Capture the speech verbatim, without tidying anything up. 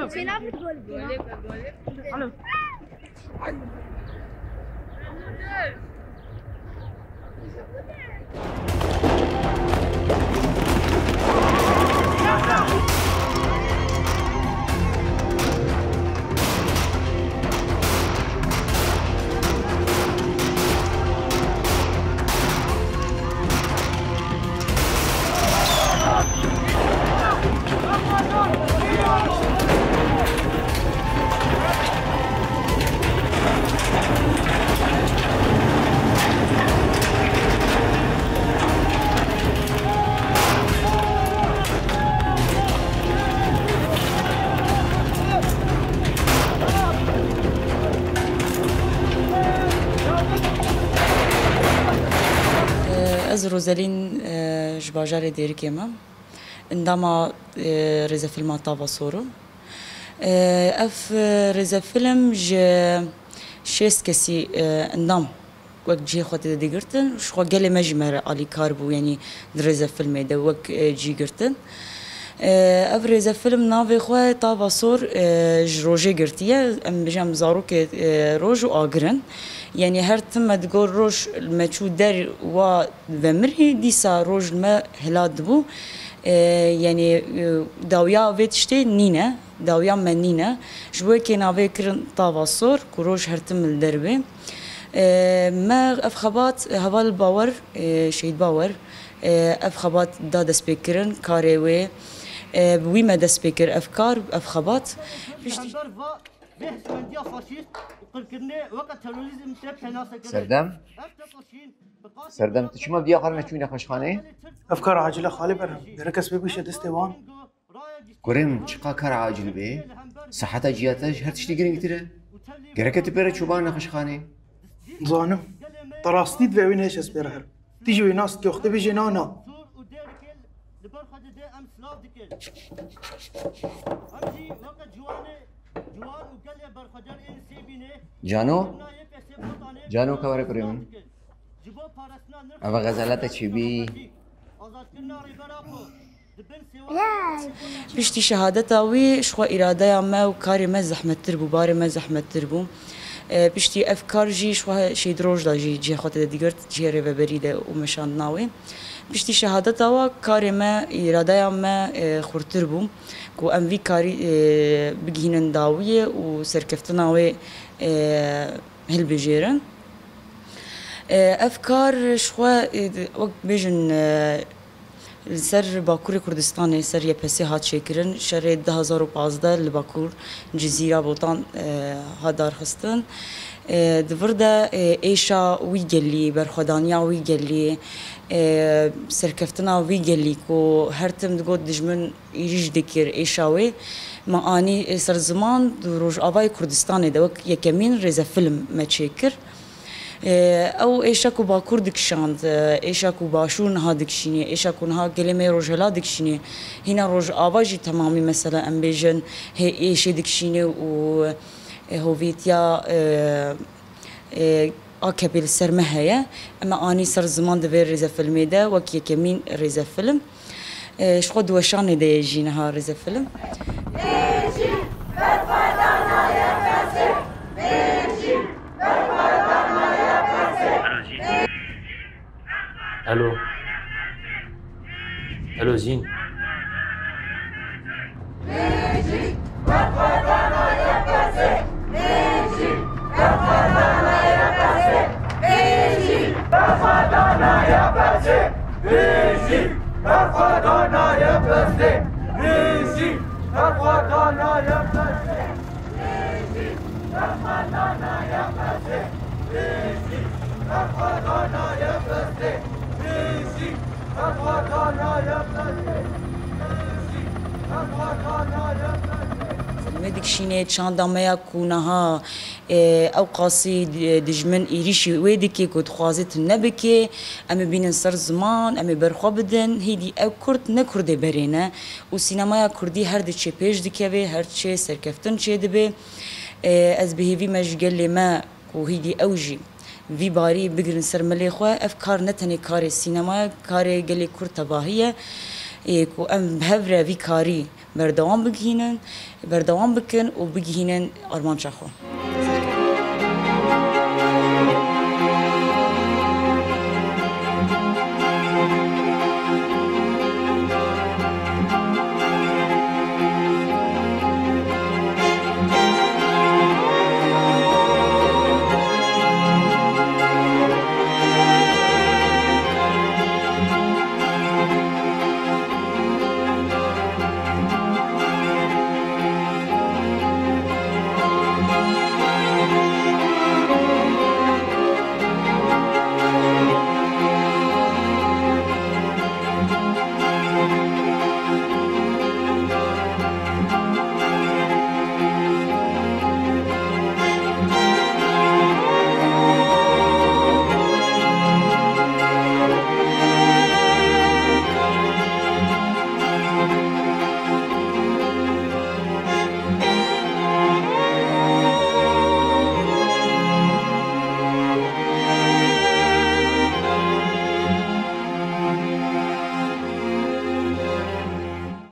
Alo. Ez Rozelîn, e, ji bajarê Dêrikê me. Endama, e, rêzefilma Tava Sor im. E, ev, e, rêzefilm ji şêst kesî, e, endam wek cihê xwe tê de digirtin. Ji xwe gelê me jî me re alîkar bû, yanî di rêzefilmê de wek, e, cî girtin. E, ev rêzefilm navê xwe Tava Sor, e, ji rojê girtiye. Em bêjin em zarokê, e, roj û agir in. Yanî her tim me digot roj me çû der wa vemirî, dîsa roj li me hilat dibû. E, yanî, e, dawiya vê tiştê nîne, dawiya me nîne. Ji bo yekê navê kirin Tava Sor, ku roj her tim li der bê. E, me ev xebat, e, heval Bawer, e, Şehîd Bawer, e, ev xebat da destpêkirin, karê wê, e, bi wî me dest pê kir ev kar, ev xebat. Piştî Hember va vê hişmendiya faşîst û qirkirinê weke terorîzm tê penasekirin. Serdem? Ev tekoşîn bi qasî Serdem, tu çima viya xwe nêçûyî nexweşxanê? Ev kar acil e, Xalê Berhem. Gerek ez pê bişe destê wan. Kurê min, çiqa kar acil bê, seheta ciya te ji her tiştî girîngtir e. Gereke tu pê re çûba nexweşxanê. Zanim. Te rastî divê wî nêşe ez pê re herim. Tî jî wî nas dike, wextê bêjê na, na. Cano? Cano, ka were kurê min. Eva xezala te çêbî. Piştî şehadeta wî, ji xwe îradeya me û karê me zehmettir bû, barê me zehmettir bû. E, piştî ev kar jî ji xwe Şehîd Rojda jî cihê xwe tê de digirt, cihê rêveberî de û meşandina wê. Piştî şehadeta wa karê me, îradeya me, e, xurtir bû ku em vî karî, e, bigihînin dawiyê û serkeftina wê, e, hilbijêrin. E, ev kar ji xwe, e, wek bêjin, e, li ser Bakurê Kurdistanê, ser Y P S'ê hat çêkirin. Şerê du hazar û pazdeh li Bakur, Cizîra, Botan, e, hat darxistin. E, di vir de, e, êşa wî gelî, berxwedaniya wî gelî, e, serkeftina wî gelî ku her tim digot dijmin êrîş dikir êşa wê, me anî, e, ser ziman di Rojavayê Kurdistanê de wek yekemîn rêzefilm me çêkir. E, ew êşa ku Bakur dikişand, e, êşa ku Başûr niha dikişînê, êşa ku niha gelê me yê Rojhela dikişînê, hîna Rojava jî temamî mesela em bêjin hê êşê dikişînê û, e, hovîtiya, e, e, A K P li ser me heye. Em anî ser ziman di vê rêzefilmê de wek yekemîn rêzefilm. E, ji xwe di weşanê de ye jî niha rêzefilm. Alo. Alo Zîn. Filmê dikişînê çanda me ya ku niha, e, ew qasî, e, dijmin êrîşî wê dike ku dixwaze tune bike, em ê bînin ser ziman, em ê berxwe bidin. Hêdî ew kurd ne kurdê berê ne û sînemaya kurdî her diçe pêş dikeve, her diçe serkeftin çêdibe. E, ez bi hêvî me ji gelê me ku hîdî ew jî vî barî bigirin ser milê xwe. Ev kar ne tenê karê sînema ye, karê gelê kurd tevahî ye. Ê ku em bi hev re vî karî berdewam bigihînin, berdewam bikin û bigihînin armanca xwe.